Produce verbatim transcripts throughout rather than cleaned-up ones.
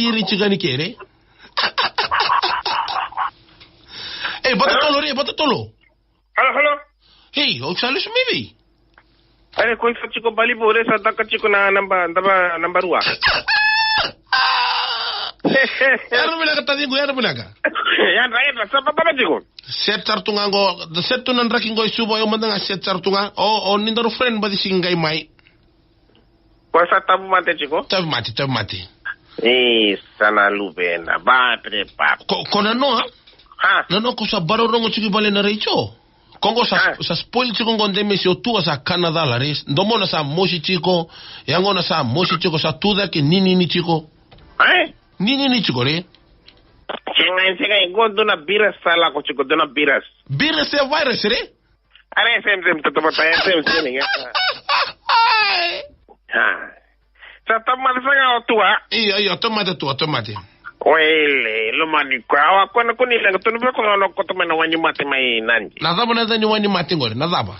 Iri tiko ni kere. Ei, vata tolo re, vata tolo. Halo, halo. Ei, o sa lesu mai vei? Ere, ko sa tiko balibu, re sa taka tiko na naba, naba, naba rua. Yadra vinaka taciqu, yadra vinaka. Yadra, yadra, sa vata tiko. Set sara tu ga qo, set tu na draki qo i Suva, o mada ga set sara tu ga. O, o ni daru friend baci si qai mai. Ko sa tauvimate tiko? Tauvimate, tauvimate. E, sa na luvena, ba, pre, pa. Ko, ko na noa? Ha? Na noa ko sa vakarorogo tiko i vale na retio. Ko qo sa, ha, sa spoil tiko qo, de mesi o tua sa kana cala re. Domona sa mosi tiko, yaqona sa mosi tiko, sa tu cake, ninini tiko. E? Ninini tiko re. Sega, sega, qo dua na virus sa lako tiko, dua na virus. Virus e virus re? Are, same, same, tatamata, e, same, same, ya. Ha. Sa tauvimate sara ga o tua? Io, io, tauvimate tua, tauvimate. Oile, lomani koya, awa, koya na kua ni leqa, tukuna vei koya na koto mai na wainimate mai Nadi. Na cava na yaca ni wainimate qori, na cava?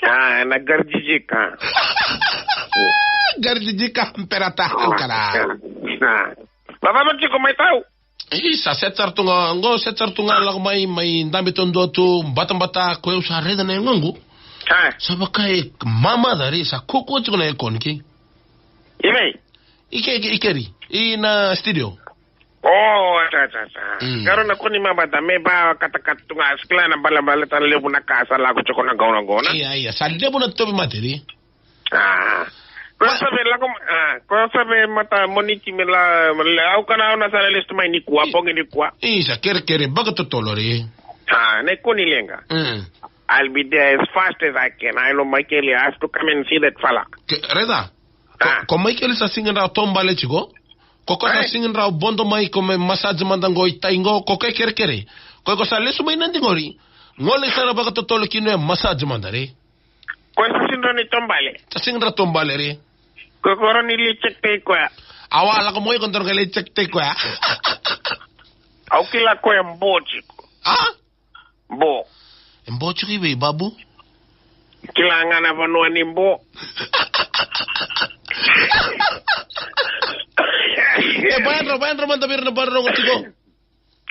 A, na garijijika. Garijijika, perata, ankara. A. Na cava tiko mai tau? Io, sa set sara tu ga, qo set sara tu ga, lako mai, mai dabe taudua tu, batabata, ko au sa raica na yagoqu. A. Sa vaka e mamaca re, sa kuakua tiko na aircon ke. I vei? I ke, i ke, i keri, i na studio. O, sa, sa, sa. Mm. Qarauna ko ni mamaca, me vakatakata tu ga, sa kila na bale, baleta na levu na ka sa lako tiko na gauna qo, na? Ia, ia, sa levu na tauvimate re. A. Ko sa vei lako, a, ko sa vei mata Moniti me la, me la, au kana au na sa lesu mai nikua, bogi nikua. Isa, kerekere, vakatotolo re. A, na kua ni leqa. Mm. I'll be there as fast as I can. I know Michael, I have to come and see that fella. Ke, raica. Ko, a, ko Michael sa sega ni rawa taubale tiko. Ko, ko sa sega ni rawa vodo mai, ko me massage mada qo i tai qo, ko ke kerekere. Ko, ko sa lesu mai Nadi qori. Gole sara vakatotolo kina e massage mada re. Ko sa sega ni taubale. Sa sega ni taubale re. Ko, ko rawa ni lai check tei koya. Awa, lako mai ko doro ga lai check tei koya. Au kila koya bo tiko. A? Bo. E bo tiko i vei, babu? Kila ga na vanua ni bo. E, ba yadra, ba yadra mada vei ira na vakarorogo tiko.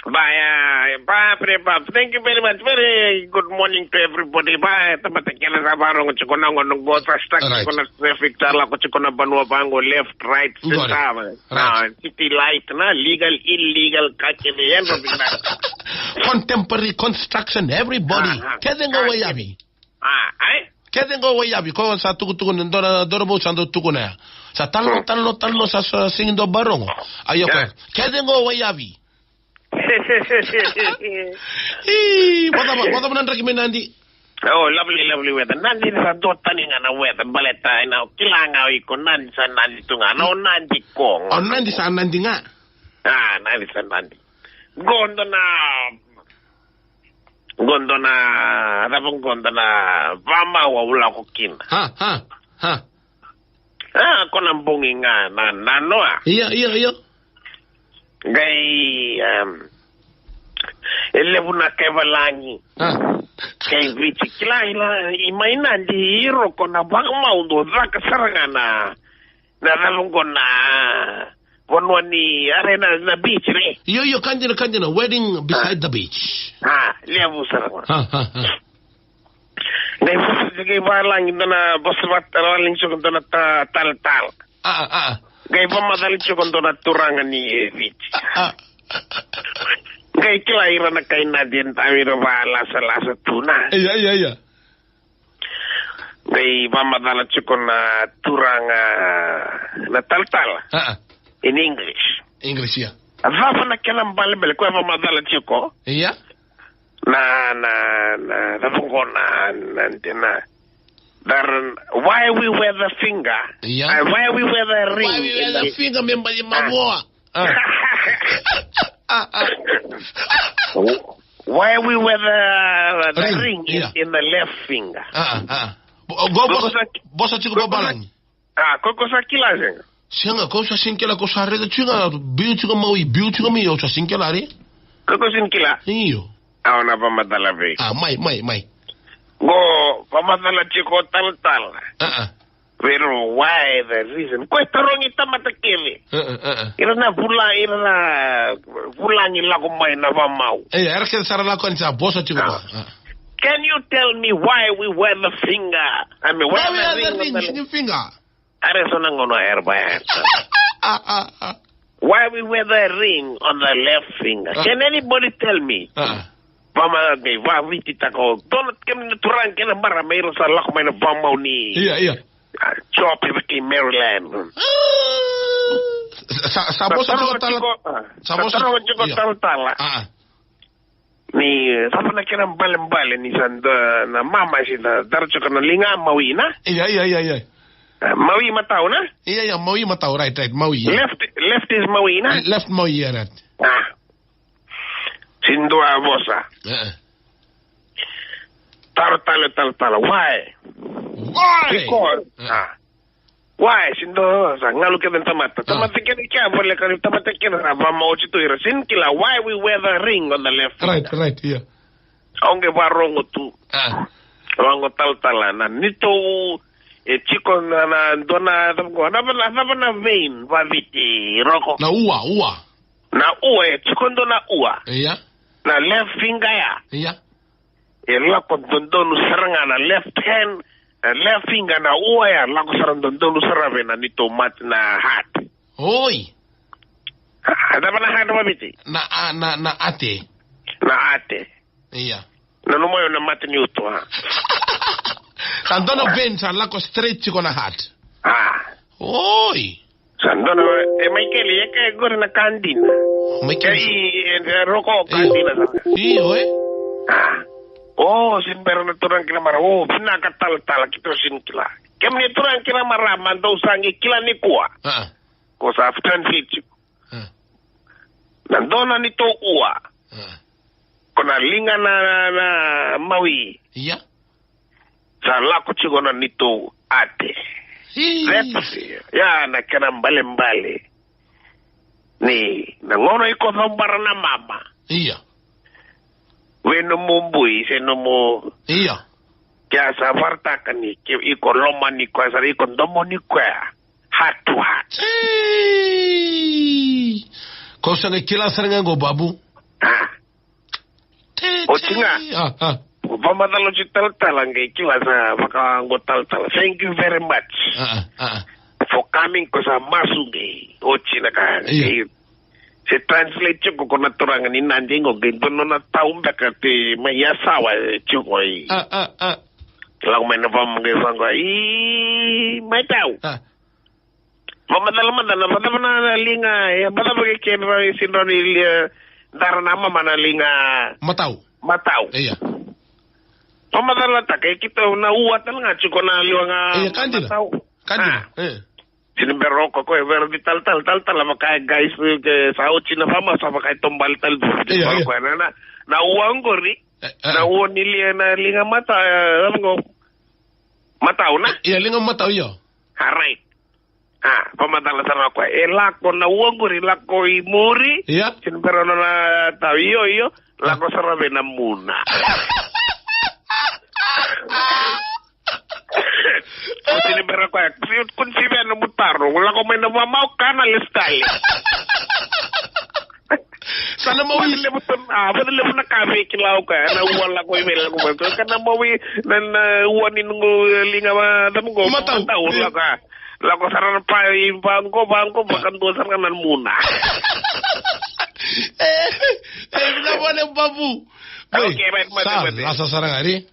Baya, ba, pre, ba. Thank you very much. Very good morning to everybody. Ba, tamata kece sa vakarorogo tiko na gauna qo, sa stuck tiko na traffic, sa lako tiko na vanua vaqo, left, right, center. Right. A, city light, na legal, illegal, ka kece, yadra vinaka. Contemporary construction, everybody. Aha. Kece qo wai yavi. A, ai? Kece qo wai yavi, ko sa tukutuku, dua na, dua na vou sa dau tukuna ya. Sa talanoa, talanoa, talanoa, sa, sa sega ni dua vakarorogo. Io, ko ya. Kece qo wai yavi. Ii, vakacava, vakacava na draki mai Nadi? Oh, lovely, lovely weather. Nadi sa duatani ga na weather, baleta ena kila ga o iko Nadi sa Nadi tu ga. Na o Nadi ko. O Nadi sa Nadi ga. A, Nadi sa Nadi. Qo dua na, qo dua na, cava qo dua na vamau au lako kina. Ha, ha, ha. A, ko na bogi ga na, na noa. Ia, ia, ia. Qai, em, e levu na kai valagi. A. Kai Viti, kila, i la, i mai Nadi i Roko na vakamau dau caka sara ga na, na cava qo na vanua ni, are na, na beach, re. Io, io, ka dina, ka dina, wedding beside the beach. A, levu sara ga. A, a, a. Qai vosa, qai valagi dua na vosa vata, valagi tiko dua na ta-, talatala. A, a, a. Qai vakamacala tiko dua na turaga ni, e, Viti. A, a. Qai kila ira na kai Nadi e dabe ira vakalasalasa tu na. Ia, ia, ia. Qai vakamacala tiko na turaga na talatala. A, a. In English. English, ia. A cava na kena balebale, koya vakamacala tiko. Ia. Na, na, na, na cava qo na, na, na, na, why we wear the finger? Ia. Uh, why we wear the ring? Why we wear the finger, me bali mavoa. A. A, a. Why we wear the, the ring, ring in, ia, in the left finger? A, a, a. Bo-, go, bosa, bosa tiko, bosa tiko vavalagi. A, ko, ko sa kila sega? Sega, ko sa sega ni kila, ko sa raica tiko ga, biu tiko ga mai, biu tiko ga mai, o sa sega ni kila, re? Ko, ko sega ni kila? Io. Au na vakamacala vei iko. A, mai, mai, mai. Qo, vakamacala tiko talatala. A, a. Pero why the reason? Ko e tarogi tamata kece. E, e, e, e. Ira na vula, ira na vulagi lako mai na vamau. E, era kece sara lako ni sa boso tiko. Ah. Ah. Can you tell me why we wear the finger? I mean, why, why we wear the ring on the ring in your finger? Are so na gono era ba. Ah, ah, ah. Why we wear the ring on the left finger? Ah. Can anybody tell me? Ah. Vama, okay, va Viti tako. Dona kemuni na turaga kei na marama era sa lako mai na vamau ni. Ia, ia. Ah, job i vaki Maryland. Sa, sa, sa vosa tiko tala. Sa vosa tiko tala. Ah. Ni, eh, cava na kena balebale ni sa da, na mama si da, dara tiko na liga mawi na? Ia, ia, ia, ia. Eh, mawi matau na? Ia, ia, mawi matau, right, right, mawi, ia. Left, left is mawi na? Left mawi, ia, right. Ah. Sin dua vosa. Eh. Taro tale, taro tale. Why? Why? Because, eh, ah. Why? Sin dua vosa. Galu kece na tamata. Ah. Tamata kece kea vole ka ni tamata kece na vama oti tu ira. Sin kila, why we wear the ring on the left finger? Right, right, yeah. Au qai varogo tu. Ah. Varogo talatala. Na nitou, e tiko na, na, dua na, na, na, na, na vein, va Viti, Roko. Na ua, ua. Na ua, e tiko dua na ua. Ia. Na left finger ya. Ia. E lako dodonu sara ga na left hand, na left finger na ua ya, lako sara dodonu sara vei na nitou mat na heart. Oi. A, cava na heart va Viti? Na, a, na, na ate. Na ate. Ia. Na nomu ya na mata ni uto, a. Sa dua na vein sa lako straight tiko na heart. A. Oi. Sa dua na, e Michael, e kaya qori na ka dina. Michael. E, e, e Roko ka dina sa. Io, e? A. O, sin bera na turaga kei na marama. O, vinaka talatala, keitou sin kila. Kemuni turaga kei na marama, dou sa qai kila nikua. A. Ko sa translate tiko. A. Na dua na nitou ua. A. Ko na liga na, na, na mawi. Ia. Sa lako tiko na nitou ate. Hi. That's, ya na kena balebale. Ni, na gauna iko cabora na mama. Ia. Vei nomu bui, se nomu. Ia. Ke a sa vakaraitaka ni, ke iko lomani koya sara, iko domoni koya. Heart to heart. Ei! Ko sa qai kila sara ga qo, Babu. A. Te, oti ga. A, a. Vakamacala oti talatala qai kila sa vaka qo talatala. Thank you very much. A, a, a. For coming ko sa masu qai. Oti na ka. Io. Qai se translate tiko ko na turaga ni Nadi qo qai dua nona tau beka te mai Yasawa e tiko i. A, a, a. Lako mai na vama qai vaqo. I, mai tau. A. Vamacala mada na, vacava na liga, e, vacava ke kena, e, sidra ni lia, dara na mama na liga. Matau. Matau. Ia. Vamacalataka, e keitou na ua tale ga tiko na liwa ga. Ia, ka dina. Matau. Ka dina. A. E. Sini bera o koya, koya e vei ira ni talatala, talatala, vaka e guys, ke sa oti na vama, sa vaka e tobali tale. Ia, ia. Koya na, na, na ua qori. E, e. Na ua ni lia, na liga mata, e, na qo. Matau, na? Ia, liga matau, io. A, right. A, vakamacala sara o koya. E lako na ua qori, lako i muri. Ia. Sini bera nona tau, io, io. Lako sara vei na muna. Sini bera koya, kua ni sivia nomu taro. Lako mai na vamau ka na lesu tale. Sa na mawi. Vata levu tu, a, vata levu na ka vei kila o koya, na ua lako i vei lako mai. Ka na mawi, na, na ua ni noqu, e, liga, a, cava qo? Matau. Matau, ia. Lako, a. Lako sara na pa, i vaqo, vaqo, vakadua sara na muna. E, e, vinaka vakalevu Babu. Okay, right, right, right, right. Sa lasa sara ga, ri?